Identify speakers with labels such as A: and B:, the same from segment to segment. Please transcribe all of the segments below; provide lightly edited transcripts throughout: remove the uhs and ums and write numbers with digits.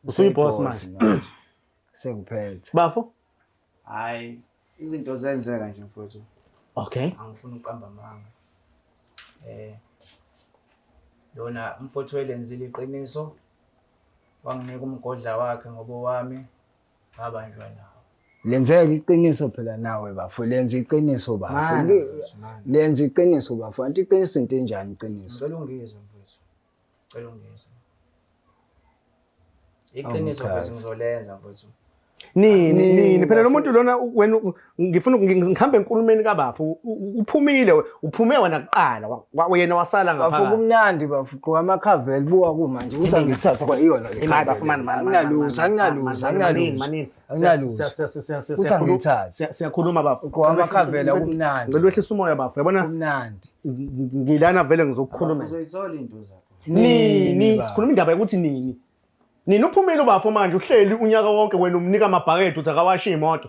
A: Usuyi-boss manje.
B: Sengiphethe.
A: Bafo?
C: Hayi, izinto zenzeka nje mfowethu.
A: Okay.
C: Angifuni ukuqamba amanga. Eh lona umfowethu welenzile iqiniso wanginika umgodla wakhe ngoba owami ngabanjwa nawo.
B: Lenzeka iqiniso phela nawe bafo, lenza iqiniso bafo.
C: Mana, mfowethu, mana.
B: Lenza iqiniso bafo. Anti iqiniso into enjani iqiniso?
C: Ngicela ungizwe mfowethu. Ngicela ungizwe. Iqiniso mfethu ngizolenza mfethu.
A: Nini nini phela lo muntu lona wena ngifuna ngihambe enkulumeni kabafu uphumile uphume wena kuqala yena wasala
B: ngapha. Bafu kumnandi bafu gqoka amakhavela buka kumanje uthi angithatha kwa iyona le.
A: Imali bafu mani mani.
B: Anginalutho anginalutho anginalutho. Anginalutho. Uthi angithatha.
A: Siyakhuluma bafu.
B: Ugqoka amakhavela kumnandi.
A: Ngicela wehlisa umoya bafu yabona.
B: Kumnandi.
A: Ngilana vele ngizokukhuluma.
C: Uzoyithola into zakho.
A: Nini sikhuluma indaba yokuthi nini. Nini uphumile ubafo manje uhleli unyaka wonke wena umnika amabhakede uthi akawashe imoto.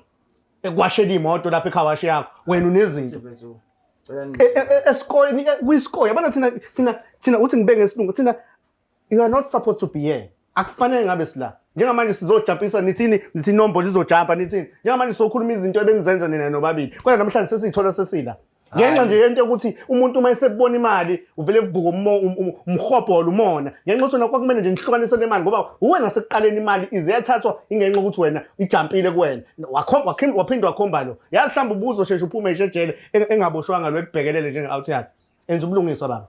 A: Ekuwashela imoto lapha ekhawashi yakho wena unezinto.
C: Mfethu cela
A: Esikoleni kwisikole yabona thina thina thina uthi ngibeke ngesilungu thina you are not supposed to be here. Akufanele ngabe sila. Njengamanje sizojampisa nithini nithi inombolo izojampa nithini. Njengamanje sokhuluma izinto ebenizenza nina nobabili. Kodwa namhlanje sesiyithola sesila. Ngenxa nje yento yokuthi umuntu uma esebona imali uvele evuka umhobholo umona. Ngenxa yokuthi wena kwakumele nje nihlukanise le mali ngoba uwena sekuqaleni imali ize yathathwa ingenxa yokuthi wena ijampile kuwena. Waphinde wakhomba lo. Yazi mhlawumbe ubuzosheshe uphume nje ejele engaboshwanga lo ekubhekelele njenge-out yakhe. Enza ubulungiswa baba.